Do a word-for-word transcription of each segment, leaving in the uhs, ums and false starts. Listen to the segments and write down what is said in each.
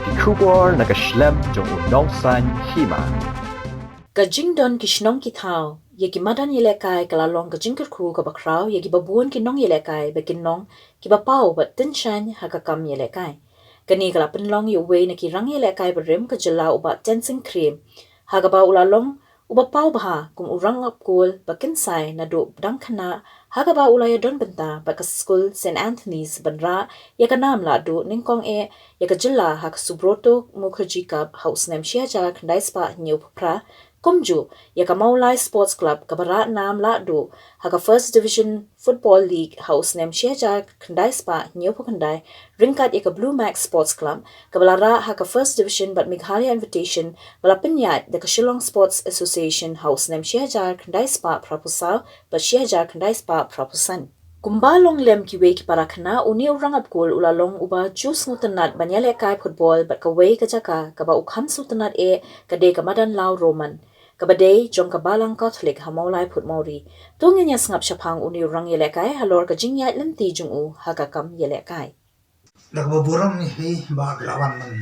Ki khubor na ka shlem jong u nongsan hima. Ka jingdon ki shnong ki thaw ïa ki madan ïalehkai ka la long ka jingkyrkhu kaba khraw ïa kiba bun ki nongïalehkai ba kin long kiba paw bad tyngshaiñ ha ka kam ïalehkai. Kane ka la pynlong ïa uwei na ki rangïalehkai barim ka jylla u Bah Tensing Krim, ha kaba u la long uba paw bha kum u rangbah kol ba kynsai naduh dang khynnah, ha kaba u la ïadon bynta bad ka skul Saint Anthony's ban rah ïa ka nam lahduh nyngkong eh ïa ka jylla ha ka Subroto Mukherjee Cup ha u snem shi hajar khyndai spah hynñiew phew phra, kumjuh ïa ka Mawlai Sports Club kaba rah nam lahduh ha ka First Division Football League ha u snem shi hajar khyndai spah hynñiew phew khyndai, ryngkat ïa ka Blue Max Sports Club kaba la rah ha ka First Division bad Meghalaya Invitation ba la pynïaid da ka Shillong Sports Association ha u snem shi hajar khyndai spah phra phew saw bad shi hajar khyndai spah phra phew san. Kumba long lem kiwei ki para khynnah, une u rangbah kol u la long uba ju sngewtynnat ban ïalehkai football bad kawei ka jaka kaba u kham sngewtynnat eh ka dei ka madan Law Roman kaba dei jong ka Balang Catholic ha Mawlai Phuthmawri. To ngin ïa sngap shaphang une u rangïalehkai halor ka jingïaid lynti jong u ha ka kam ïalehkai. Da kaba burom ïa phi ba ka la wan man,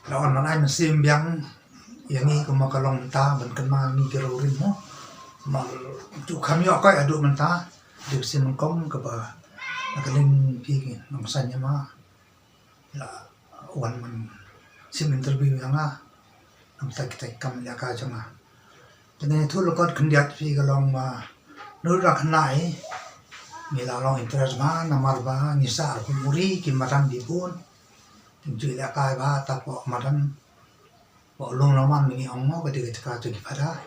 la wan man ai mynsiem biang ïa ngi kumba ka long mynta ban kynmaw ïa ngi ki riew rim mo. Mar ju kham ïoh kai haduh mynta, dei ka sien nyngkong kaba na ka liang phi ki nongsan ïa ma la wan man sim interview ïa nga. Namar kita ki kam ïalehkai jong nga. Te nga ïathuh lyngkot khyndiat phi ka long ba naduh da khynnah ngi la long interest bha namar ba ngi sah kum uri ki madan bun. Te ngi ju ïalehkai bha tapoh madan. Ba u Lung Longman ba ngi ong mo ka dei ka jaka jong ki Phadar.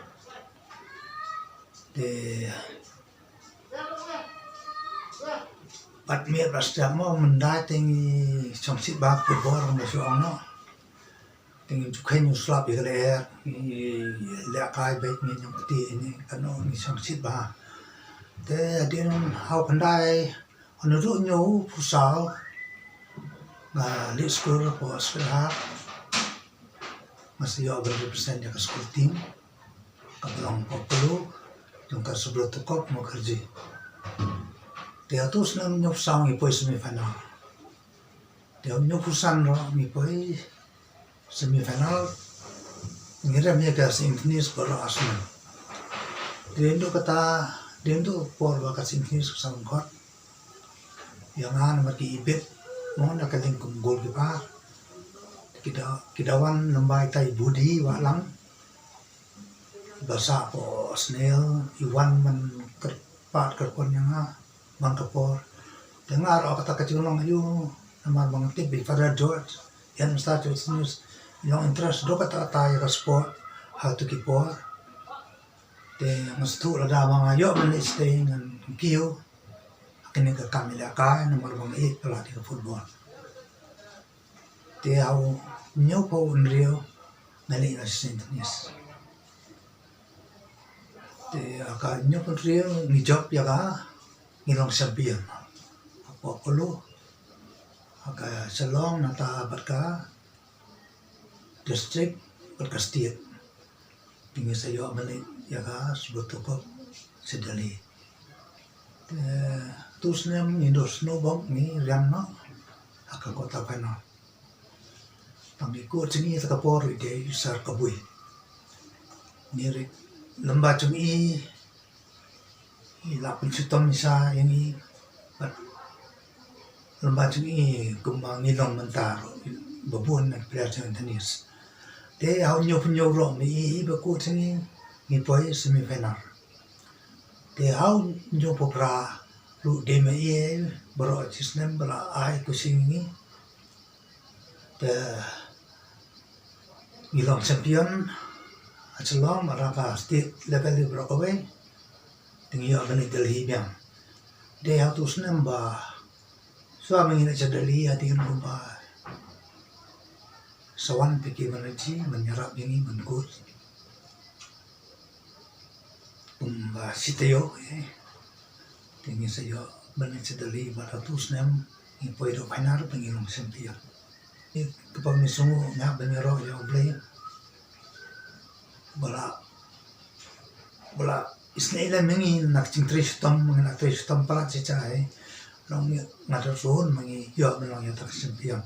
Te bad miet bad step mo mynta te ngi shongshit bha football kumba shu ong noh. Te ngi ju kheiñ u slap ïa ka lyer, ngi lehkai beit, ngi ñiewkti, ngi kano, ngi shongshit bha. Te hadien ha u khyndai, ha u naduh hynñiew phew saw, nga leit skul hapoh Sylhet. Nga sa ïoh ban represent ïa ka school team kaba long hapoh Polo jong ka Subroto Cup Mukherjee. Te ha utu u snem hynñiew phew saw ngi poi semi final. Te hynñiew phew san ruh ngi poi semi final, ngi rem ïa ka Saint Anthony's baroh ar snem. Te dei naduh kata, dei naduh por ba ka Saint Anthony's ka sah lyngkot ïa nga namar ki ibit mo na ka liang kum goalkeeper. Ki da, ki da wan lymbai tai Budi Wahlang ba sah hapoh Snail, i wan ban kyrpad kyrpon ïa nga man ka por. Te nga ruh kata ka jinglong aïu namar ba nga tip ba i Father George, ïa Mister George News, i long interest dok kata kata ïa ka sport ha tu ki por. Te nga sngewthuh lada ba nga ïoh ban leit shatei ngan kiew ha kane ka kam ïalehkai namar ba nga ïeit palat ïa ka football. Te ha u hynñiew phew hynriew nga leit na Saint Anthony's. Te ha ka hynñiew phew hynriew ngi jop ïa ka, ngi long champion. Hapoh Polo, ha ka Shillong nangta bad ka district bad ka state. Te ngi sa ïoh ban leit ïa ka Subroto Cup sha Delhi. Te utu u snem ngi doh sngewbok, ngi riam noh ha ka quarter final. Tang i coach jong ngi ha ka por i dei u Sir Kabui. Ngi rit lem bad jong i, i la pynshitom shisha ïa ngi bad lem bad jong i kumba ngi long mynta ruh, ba bun na ki player jong Anthony's. Te ha u hynñiew phew hynñiew ruh ma i, i bad coach jong ngi, ngi poi semi final. Te ha u hynñiew phew phra ruh dei ma i baroh shi snem ba la ai coaching ïa ngi. Te ngi long champion ha Shillong bad ha ka state level baroh kawei. Te ngi ïoh ban leit Delhi biang. Dei ha utu u snem ba shuwa ba ngin leit sha Delhi hadien kumba sa wan P K Banerjee ban ïarap ïa ngi ban coach. Kumba shi taïew, eh. Te ngi sa ïoh ban leit sha Delhi bad ha utu u snem ngi poi da u final bad ngi long champion. Ïa kaba ngi sngew nga ban ïaroh ïa U Blei ba la, ba la isynei lem ïa ngi na ka jingtrei shitom, ngi la trei shitom palat shisha, eh. Long ngi, nga da run ma ngi ïoh ban long ïa kata ka champion.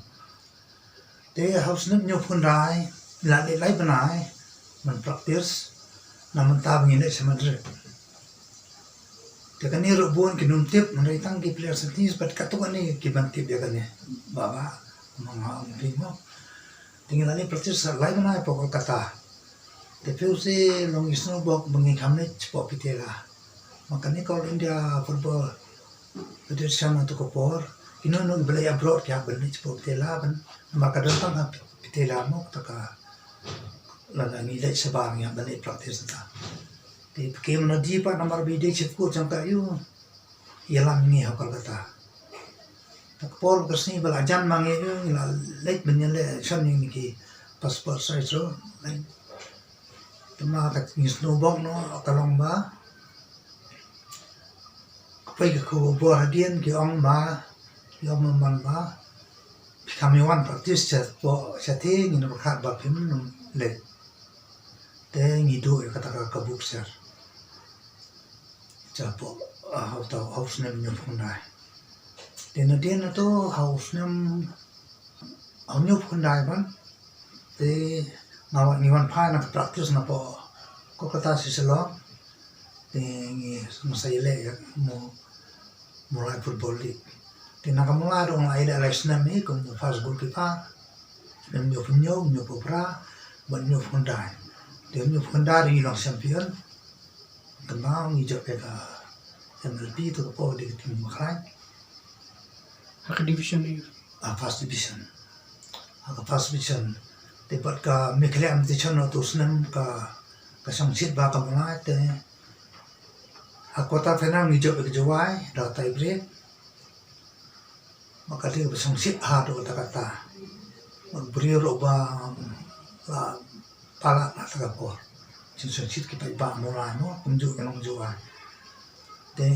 Te ha u snem hynñiewphew khyndai, la leh lai bnai ban practice, na mynta ba ngin leit sha Madrid. Te kane ruh bun kim tip, hynrei tang ki players tennis bad katto katne ki ban tip ïa kane. Ba ba, ma nga ong phi mo. Te ngi la leit practice lai bnai hapoh Kolkata. Te phi u seh long i sngewbok ba ngi kham leit shapoh Pite La. Ma kane ka All India Football Federation ha kato ka por, kino kino kiba leit abroad ki hap ban leit shapoh Pite La ban, namar ka don tang ha Pite La mo kata ka, lada ngi leit shabar ngi hap ban leit practice ta. Te phi kem na die pat namar ba i dei chief coach jong ka, ïoh ïalam ngi ha Kolkata. Te ka por ka sngi ba la jan ma ngi, ïoh ngi la leit ban ïaleh sha ïa kine ki passport size ruh. Te ma ka ngi sngewbok noh ka long ba ka poi ka khubor hadien, ki ong ba, ki ong ba man ba phi kham ïa wan practice shapoh, shatei ngin pyrkhat ba phim leit. Te ngi duh ïa kata ka, ka buk sher shapoh, ah, ha uta, ha u snem hynñiewphew khyndai. Te nadien nato ha u snem, ha u hynñiewphew khyndai ban, te nga wan, ngi wan phai na ka practice napoh Kolkata sha Shillong. Te ngi sngewsih ïaleh ïa ka Mo-, Mawlai Football League. Te na ka Mawlai ruh nga la ïaleh lai snem hi kum u first goalkeeper. Snem hynñiewphew hynñiew, hynñiewphew phra bad hynñiewphew khyndai. Te hynñiewphew khyndai ruh ngi long champion. Te ma ngi jop ïa ka M L P, to ka por dei ka team ba khlaiñ. Ha ka division ïa, ah, first division. Ha ka first division. Te bad ka Meghalaya Invitation ha uto u snem ka, ka shongshit bha ka Mawlai, te ha quarter final ngi jop ïa ka Jowai da ka tie break. Ma ka dei ba shongshit ha uto kata kata. Ma briew ruh ba la palat na kata ka por. Shong, shongshit ki paidbah Mawlai mo, kumjuh ki nong Jowai. Te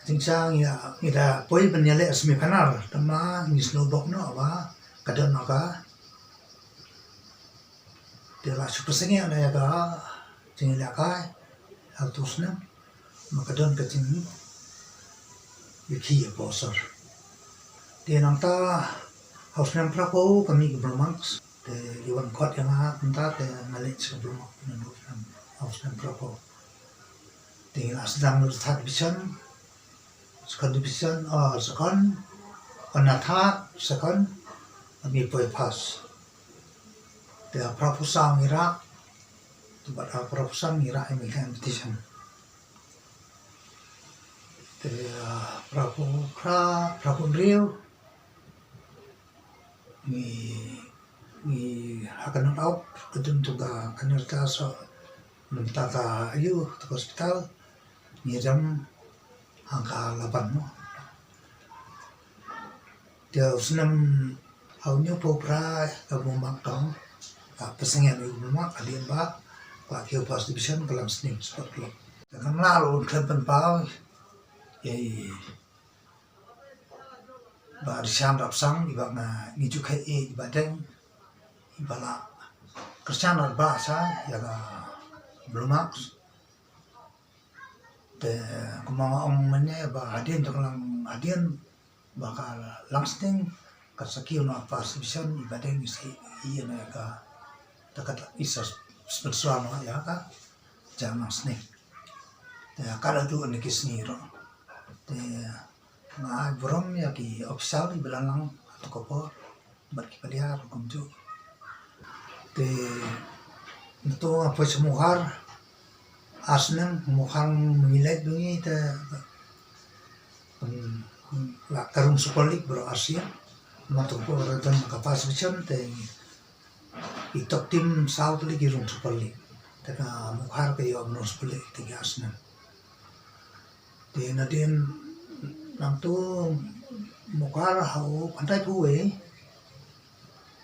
Jingshisha ngi, ngi da poi ban ïaleh semi final, te ma ngi sngewbok noh ba ka don ka, te la shu pynsangeh noh ïa ka jingïalehkai ha uto u snem, ma ka don ka jingïakhih ïa ka por sor. Te nangta ha u snem phra phew ka mih ka Blue Marks. Te ki wan khot ïa nga kumta, te nga leit sha ka Blue Marks naduh u snem, ha u snem phra phew. Te ngi la sdang na third division, second division, ah, second, na third, second, ngi poi first. Te ha phra phew saw ngi rah, te bad ha phra phew san ngi rah ïa ka Meghalaya Invitation. Te, ah, phra phew phra, phra phew hynriew, ngi, ngi ha ka knockout, ka dun tu ka, ka nyrta so, mynta ka ayu, tu ka hospital, ngi rem ha ka laban mo. Te u snem ha u hynñiewphew phra ka Blue Mark tang, ka pynsangeh ïa u Blue Mark, hadien ba ka la kiew first division ka Langsning Sport Club. Te ka mla ruh khlem pynpaw ïa i Bah Rishan Rapsang, iba nga, ngi ju khet ïa i Bah Deng, iba la kyrshan ar ba sa ïa ka Blue Marks. Te kumba nga ong mynne ba hadien jong ka Lang-, hadien ba ka Langsning ka sa kiew na first division, i Bah Deng i sa ïeh noh ïa ka, te ka, i sa sponsor noh ïa ka jong Langsning. Te ka la duh na ki sngi ruh. Te nga ai burom ïa ki official iba la nang ha tu ka por bad ki player kumjuh. Te nato nga poi sha Mawkhar, ar snem Mawkhar, ngi leit bad ngi te, um, la ka rung Super League baroh arsien. Nato ka por ka don ka first division te i top team saw tylli ki rung Super League. Te ka Mawkhar ka ïoh ban rung Super League te ki ar snem. Te nadien nangto Mawkhar ha u khyndaiphew wei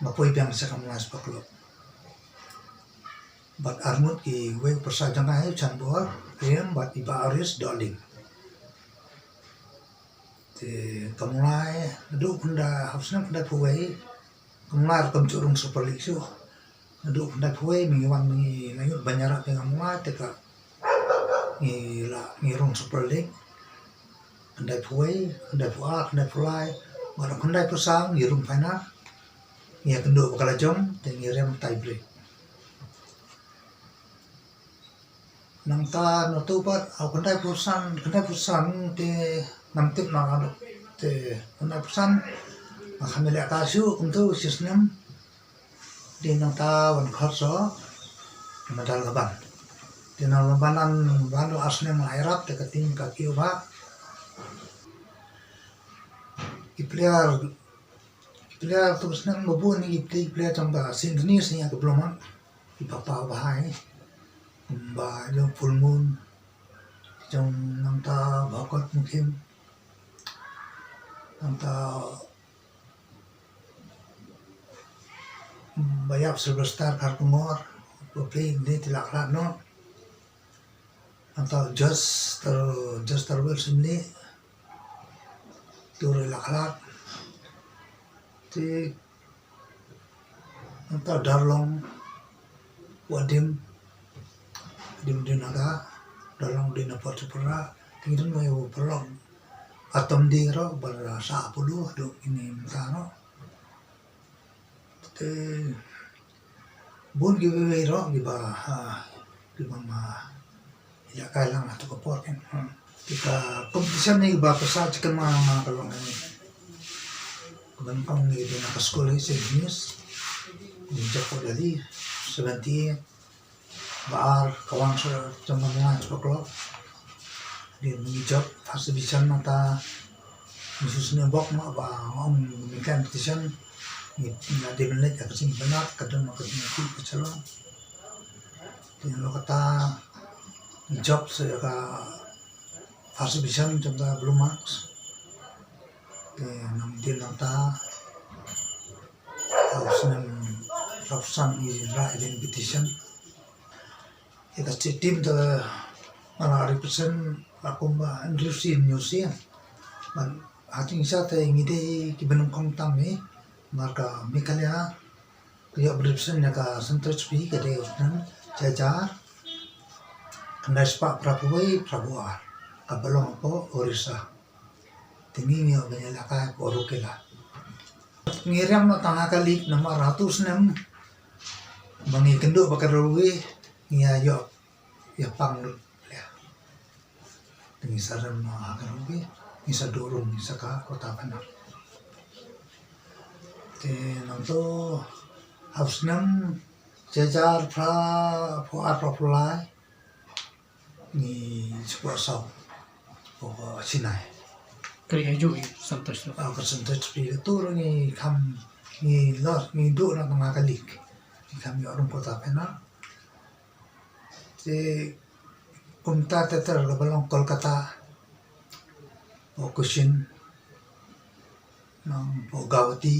nga poi biang sha ka Mawlai Sport Club. Bad arngut kiwei u pyrsa jong nga, u Chanbor Riam bad i Bah Aris Dohling. Te ka Mawlai naduh khynda-, ha u snem khyndaiphew wei ka Mawlai ruh kam ju rung Super League shuh. Naduh khyndaiphew wei mynta ngi wan, ngi la ïoh ban ïarap ïa ka Mawlai te ka ngi la, ngi rung Super League. Khyndaiphew wei, khyndaiphew ar, khyndaiphew lai, bad khyndaiphew saw ngi rung final. Ngi ïa kynduh ba ka la jong, te ngi rem tie break. Nangta nato pat, au khyndai phew san, khyndai phew san te ngam tip na ka dok. Te khyndai phew san, nga kham ïalehkai shuh kumto shi snem. Te nangta wan khot shuh na medal ka ban. Te na ka ban, ban dang ar snem nga ïarap, te ka team ka kiew bha. Ki player, ki player tu snem ba bun ki player, ki player jong ka Saint Denis ïa ka Blue Mark. Ki ba paw bha hi. Kumba jong Full Moon, jong nangta Bah Kot Mukhim, nangta Bah Ïap Silver Star Kharkongor, ba plie ne te la khlad noh. Nangta Joster, Joster Wilson ne, tu re la khlad. Te nangta Darlong, Wadim, Dim Dinaga, Darlong Dina Portupura, tingdin mai u perlong. Atom di ro, bar sa pulu, duk ini mentang ro. Te bun ki wei wei ro, ki ba, ha, ki ba ma, ïa kai lang atu ka por kan. Hmm. Ki ka competition ni ba ka sa chicken ma ma ka long ni. Ka ban kong ni dei na ka school hi Saint Denis. Ni Jacob Dali, seventy, ba ar ka wan sa jong ka ngai sa klok. Dei ngi jop first division nangta ngi sus ne bok ma ba ong ngi competition. Ngi na dei men lek ka sing benar ka don ka sing ku ka chalong. Te lo kata ngi jop sa ka first division jong ka Blue Marks. Te nang dei nangta Hau snem rap san i ra i den petition. Ïa ka state team te nga la represent la kumba Andrew Sin New Sin. Ban ha ting sa te ngi dei ki ban kong tam i mar ka Meghalaya. Ka ïa represent ïa ka Central Speed ka dei hau snem jajar. Khyndai spah phra phew wei phra phew ar. Ka ba long hapoh Orissa. Te ngi ngi ïoh ban ïalehkai hapoh Rourkela. Ngi rem noh tang ha ka league namar ha tu snem ba ngi kynduh ba ka Railway ngi ïa ïoh ïa pang lut. Te ngi sa rem noh ha ka Railway, ngi sa duh rung ngi sa ka quarter final. Te nangto ha u snem jajar phra phew ar phra phew lai. Ngi shu kwah saw. Ko Chennai. Ka ri aju i Santosh tu. Ah, ka Santosh Trophy ka tur ngi kham ngi los ngi duh na tang ka league. Ngi kham ïoh rung quarter final. Te kumta te ter ka ba long Kolkata. O Cochin. Nang o Guwahati.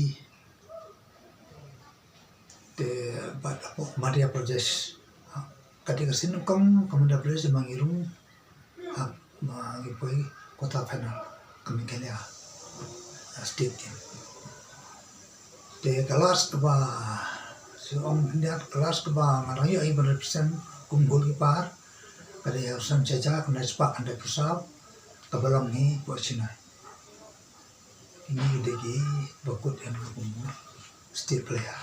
Te bad hapoh Madhya Pradesh. Ha, ka dei ka sien kong ka Madhya Pradesh ma ngi rung. Ha, ma ngi poi quarter final ka Meghalaya. Ha, state team. Te ka last kaba shu ong India ka last kaba nga dang ïoh i ban represent kum goalkeeper. Ka dei ha u snem jajar khyndai spah khyndai phew saw. Ka ba long hi hapoh Chennai. Ini dei ki ba kut ïa nga kum state player.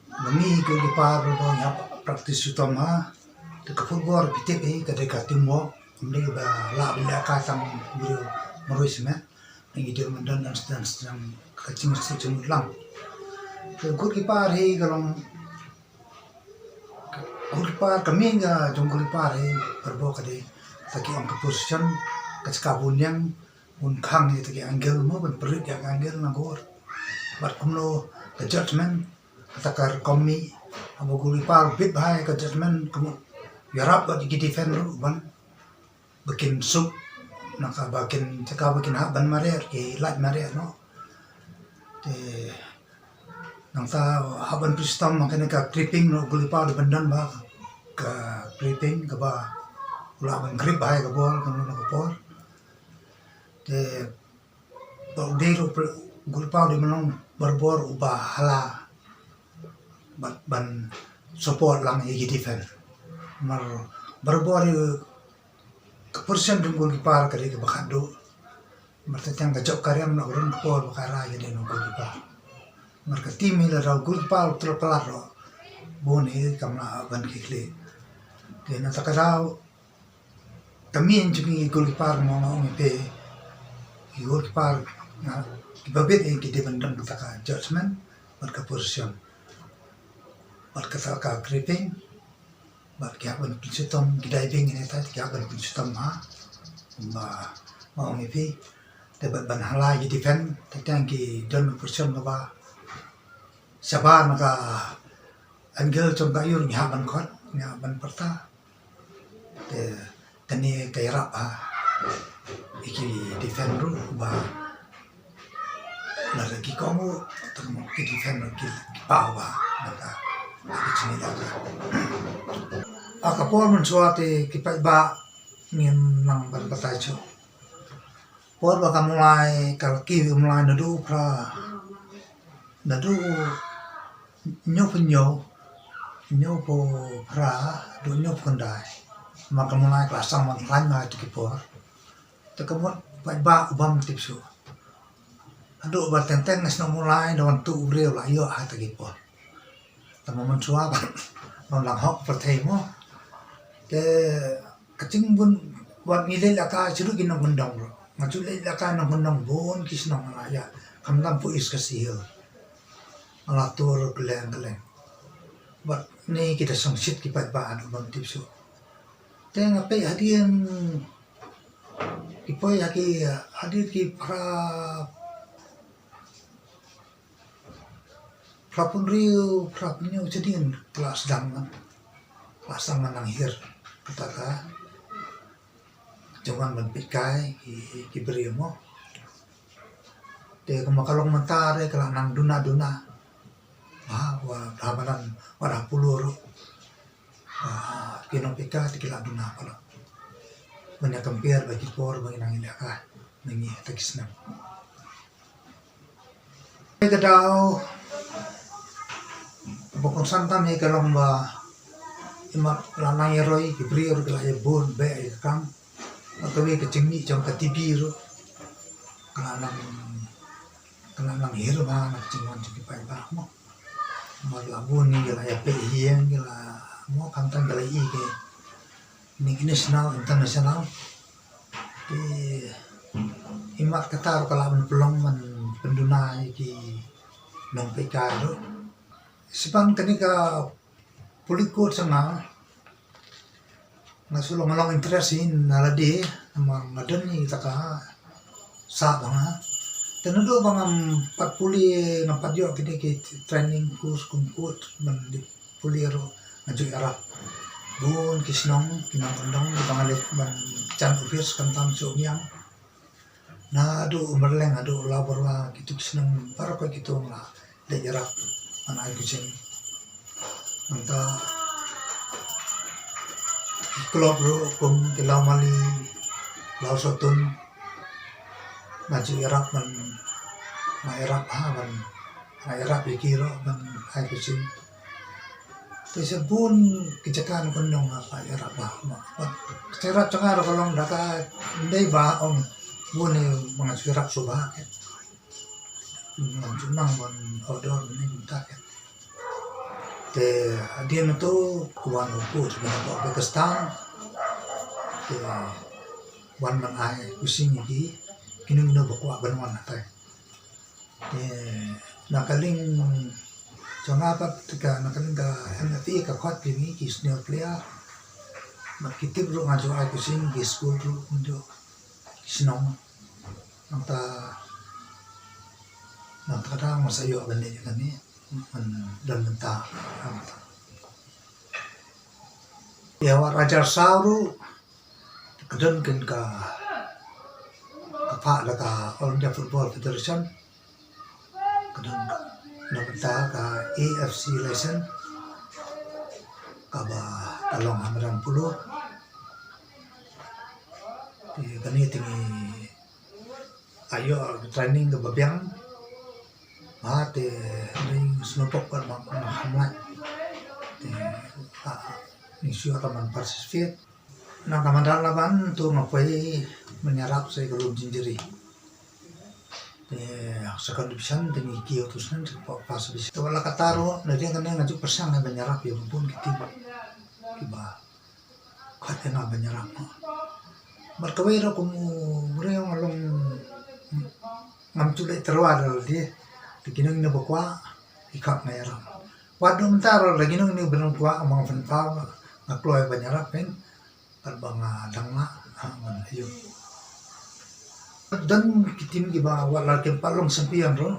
Ba ngi goalkeeper ba ngi hap practice shitom ha. Te ka football phi tip hi ka dei ka teamwork. Ym dei ba lah ban leh ka tang briew marwei shisha. Ngi dei ban don understanding ka jingïasuk jingmut lang. Te goalkeeper hi ka long goalkeeper ka main ka jong goalkeeper hi barabor ka dei ta ki ong ka position ka jaka bun ïeng. Un khang ïa ta ki angle mo ban pynrit ïa ka angle na goal. Bad kumno ka judgment kata ka rukom mih haba goalkeeper bit bha ïa ka judgment ka mut ïarap bad ki defend ruh ban ba kin suk na kaba kin jaka ba kin hap ban mareh ki lait mareh noh. Te nangta hap ban pynshai tam ma kane ka gripping noh goalkeeper dei ban don bha ka gripping kaba u lah ban grip bha ïa ka ball kumno na ka por. Te ba u dei ruh goalkeeper u dei ban long barabor uba hala ban, ban support lang ïa ki defend. Namar barabor ïa ka position jong goalkeeper ka dei kaba khatduh. Namar te tang ka jop ka rem na ka rung ka por ba ka rai ka dei na goalkeeper. Mar ka team hi la rau goalkeeper u trap palat ro. Bun hi kam lah ban ki kli. Te na ta ka daw, ka min jong ki goalkeeper mo nga ong i pe, ki goalkeeper nga, ki babit hi ki dei ban don ka ta ka judgment bad ka position bad ka ta ka gripping. Bad ki hap ban pynshitom, ki diving ine ta ki hap ban pynshitom ha. Ba ma ong i phi. Te bad ban halai ki defend, te tang ki don position kaba shabar na ka angle jong ka ïur ngi hap ban khot, ngi hap ban pyrta. Te kane ka ïarap ha i ki defend ruh ba na ki kong ruh, te ki defend ruh ki, ki paw ba na ka, na ki jingïalehkai. Ha ka por mynshuwa te ki paidbah ngim nang ban batai shuh. Por ba ka Mawlai ka la kiew Mawlai naduh phra, naduh hynñiewphew hynñiew, hynñiewphew phra, haduh hynñiewphew khyndai. Namar ka Mawlai ka la sdang ban khlaiñ ha kito ki por. Te ka mut paidbah u bym tip shuh. Haduh ba teng teng nga shnong Mawlai da wan tuh u briew la ïoh ha kito ki por. Te ma mynshuwa ba, ba la hok pyrthei mo. Te ka jingbun wat ngi leit lehkai sha ki nongkyndong ruh. Nga ju leit lehkai nongkyndong bun ki shnong la ïa. Khamtam pu East Khasi Hills. Nga la tur kylleng kylleng. Bad ne ki da sngewsih ki paidbah haduh bym tip shuh. Te nga peit hadien ki poi ha ki hadien ki phra, phra phew hynriew, phra phew hynñiew shadien ki la sdang, ki la sdang ban nang hiar kata ka jingwan ban peitkai ki, ki briew mo. Te kumba ka long mynta re ka la nang duna duna. Ha, wa da ba nang, wa da pulur. Ah, ki nongpeitkai te ki la duna palat. Ban ïa compare bad ki por ba ngi nang ïalehkai na ngi ha kita ki snem. Ka daw ba kongsan tam hi ka long ba imat la nang ïaroi ki briew ruh ki la ïabud beh ïa ka kam. Bad kawei ka jingmih jong ka T B ruh ka la nang, ka la nang hiar bha na ka jingwan jong ki paidbah mo. Namar la bun ngi ki la ïapeit hi ïeng ki la mo, khamtam ki la ïohi ki, ne ki national, international. Te imat kata ruh ka la ban pynlong ban pynduna ïa ki nongpeitkai ruh. Sibang kane ka pule court sa nga, nga shu long, nga long interest hi na lade, namar nga don ïa kata ka sap ba nga. Te naduh ba ngam pat pule, ngam pat ïoh kine ki training course kum court ban dep pule ruh nga ju ïarap. Bun ki shnong ki nongkyndong kiba nga leit ban jan office khamtam sha Umiam. Naduh Umrleng haduh Lawbyrwa, kito ki shnong baroh kito nga la leit ïarap ban ai coaching. Nangta ki club ruh kum ki Lawmali, Lawsohtun, nga ju ïarap ban, nga ïarap ha ban, nga ïarap ïa ki ruh ban ai coaching. Te sa bun ki jaka nongkyndong ha ka ïarap ba, ba, ba ka ïarap jong nga ruh ka long da ka, ym dei ba ong bun ne ba nga ju ïarap shuh ba ka. Ngam ju nang ban order ne mynta ka. Te hadien to ka wan u coach ban, ba ka stang. Te wan ban ai coaching ïa ki, kino kino ba kwah ban wan hatai. Te na ka liang jong nga pat ka, na ka liang ka M F A ka khot ïa ngi ki senior player. Bad ki tip ruh nga ju ai coaching ki school ruh, nga ju ki shnong. Nangta, nangta ka dang masa ïoh ban leit kane, ban don bynta. Nangta ïa wat hajar saw ruh ka don kane ka, ka phah da ka All India Football Federation. Ka don na bynta ka A F C license kaba ka long ha madan polo. Te kane te ngi ïoh training kaba biang. Ba te ngi sngewthuh pat ba nga ham lait. Te, ah, ngi shu ïoh ban participate. Na ka madan Laban to nga poi ban ïarap sa ïa ka lum jingjri. Te second division te ngi kiew tu snem te pass division. Te wat la katta ruh nadien kane nga ju pyrshang ban ïarap ïa bun ki team kiba khot ïa nga ban ïarap. Bad kawei ruh kum u briew nga long ngam ju leh tyrwa da lade. Te ki nongïalam ba kwah ki khot nga ïarap. Wat haduh mynta ruh la ki nongïalam ba kwah, ma nga pynpaw, nga kloi ban ïarap pyn. Bad ba nga dang lah, ah, ban ïoh. Don ki team kiba wat la kim pat long champion ruh,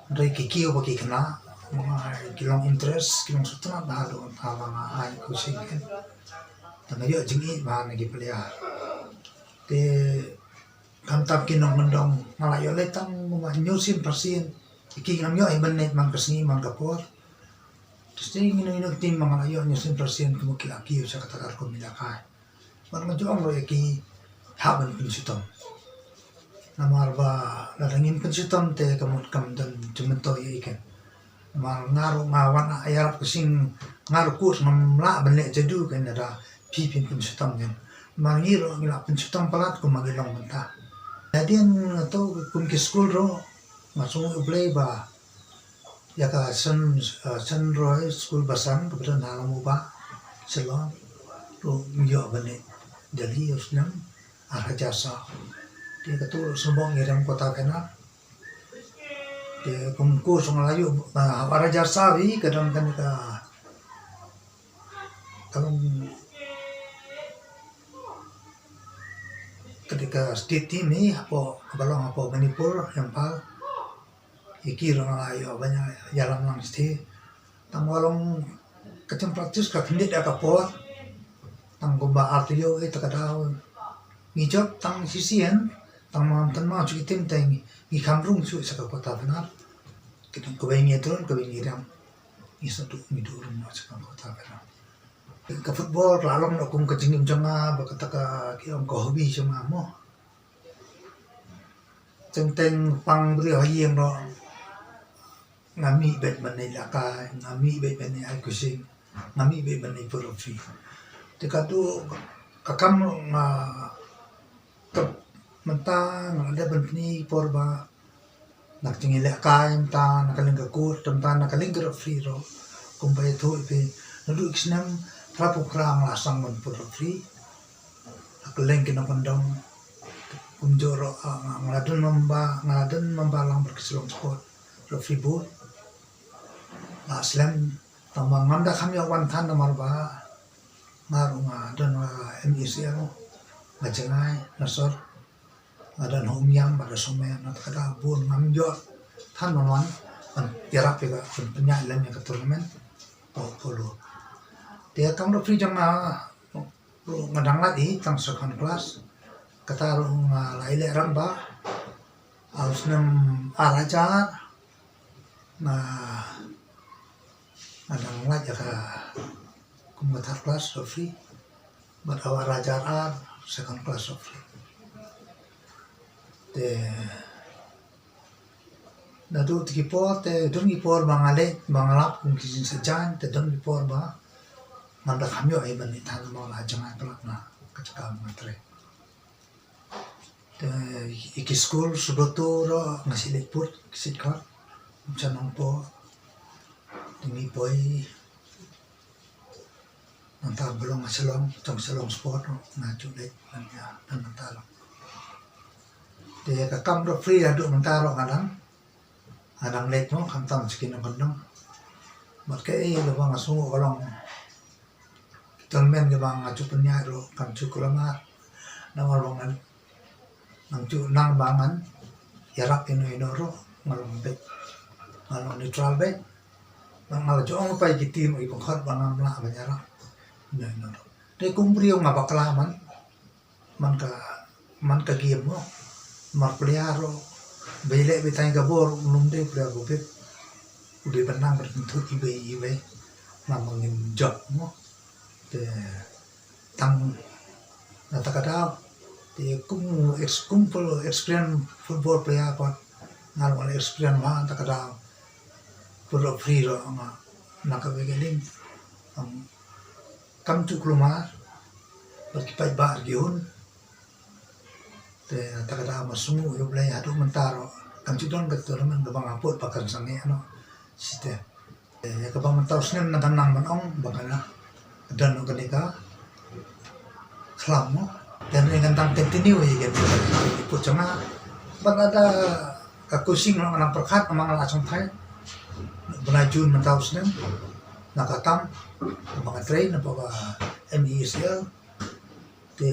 hynrei ki kiew ba ki khynnah, ma nga ki long interest, ki long sngewtynnat bha haduh mynta ba nga ai coaching, kan. Te nga ïoh jingïeit bha na ki player. Te khamtam ki nongkyndong, nga la ïoh leit tang ma hynñiew sien phra sien. Ki ngam ïoh hi ban leit man ka sngi man ka por. Te sdang ïa kino kino ki team ba nga la ïoh hynñiew sien phra sien, ki ma ki la kiew sha kata ka rukom ïalehkai. Bad nga ju ong ruh ïa ki, hap ban pynshitom. Namar ba lada ngim pynshitom te ka mut kam don jingmyntoi ïa i, kan. Namar nga ruh nga wan ïarap ka sing, nga ruh kut ngam lah ban leh jadu, kan, lada phi phim pynshitom, kan. Namar ngi ruh ngi la pynshitom palat kum ma ngi long mynta. Hadien to kum ki skul ruh nga sngew U Blei ba ïa ka San, eh, San Roy School Basan kaba don ha Lammuba, Shillong, ruh ngi ïoh ban leit Delhi u snem ar hajar saw. Te katu ruh sngewbha ngi rem quarter final. Te kum coach nga la ïoh, ah, ar hajar saw hi ka don kane ka, ka long, kane ka state team hi hapoh, kaba long hapoh Manipur, Imphal. Ïa ki ruh nga la ïoh ban ïalam lang shatei. Tang ba long ka jingpractice ka khyndiat ïa ka por. Tang kumba ar taïew, eh, ta ka daw. Ngi jop tang shisien, tang ma ngam tang ma shu ki team te ngi, ngi kham rung shuh sha ka quarter final. Ki tang kawei ngi don, kawei ngi rem. Ngi sa duh, ngi duh rung sha ka quarter final. Ka football ka la long kum ka jingim jong nga, ba kata ka, ki ong ka hobby jong nga mo. Teng teng pang briew ha ïing ruh nga mih beit ban ïalehkai, nga mih beit ban ai coaching, nga mih beit ban put referee. Te katu ka kam ruh nga, mynta nga la dep ban pyni por ba na ka jingïalehkai mynta, na ka liang ka coach mynta, na ka liang ka referee ruh. Kumba ïathuh ïa phi, naduh ki snem phra phew phra nga la sdang ban put referee. Ha kylleng ki nongkyndong. Kumjuh ruh, ah, nga, nga la don member, nga la don member lang bad ka Shillong Sport Referee Board. La slem, tang ba ngam da kham ïoh wan than namar ba nga ruh nga don ha M E C ruh, nga jngai na sor, nga don ha Umiam bad ha Sohmer, na kata ka daw bun ngam ïoh than ban wan ban ïarap ïa ka, ban pynïaid lem ïa ka tournament polo. Te kam referee jong nga ruh nga dang lait hi tang second class. Kata ruh nga la ïaleh rangbah ha u snem ar hajar, nga, nga dang lait ïa ka kum ka third class referee. Bad ha u ar hajar ar second class referee. Te naduh te ki por te don ki por ba nga leit ba nga lap kum ki jingsajan, te don ki por ba ngam da kham ïoh hi ban leit than, ba nga la jngai palat na ka jaka ba nga trei. Te ïa ki skul Subrata ruh nga shu leit put, ki shu khot, ym shym nang poi. Te ngi poi. Nangta ba long ha Shillong, jong Shillong Sport ruh nga ju leit, nang ïa, nang nangta long. Te ka kam referee haduh mynta ruh nga dang, nga dang leit mo, khamtam sha ki nongkyndong. Bad kaei kaba nga sngew ka long, ki tournament kiba nga ju pynïaid ruh kam ju kulmar. Namar ba ngan, ngan ju nang ba ngan ïarap ino ino ruh, nga long beit, nga long neutral beit. Nga la ju ong lypa ïa ki team, ïa ki pynkhot ba ngam lah ban ïarap ino ino ruh. Te kum briew nga bakla man, man ka, man ka game mo. Namar player ruh ba ïaleh beit tang ïa ka bor, um dei player ba bit, u dei ban nang ban kynthup iwei iwei. Namar ngim jop mo. Te tang na kata ka daw, te kum ex-, kum experience football player pat, nga long experience ma na kata ka daw. Put referee ruh nga, na kawei ka liang, um, kam ju kulmar bad ki paidbah ruh ki hun. Te na kata ka daw nga sngew ïa U Blei haduh mynta ruh Kam ju don ka tournament kaba nga put ba kan sangeh noh. Site. Eh, kaba mynta u snem na kan nang ban ong ba kan don noh kane ka khlam noh. Te ne kan tang continue ïa kane ka put jong nga. Ba lada ka coaching noh nga nang pyrkhat, namar nga la shongthait. Bnai Jun mynta u snem nga ka tam ba nga trei na ba M E S L. Te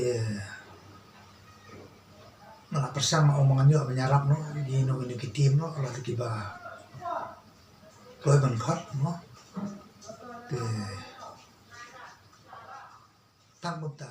nga la pyrshang ma ong ma ngan ïoh ban ïarap noh ïa kino kino ki team noh, la te kiba kloi ban khot noh. Te tang kumta.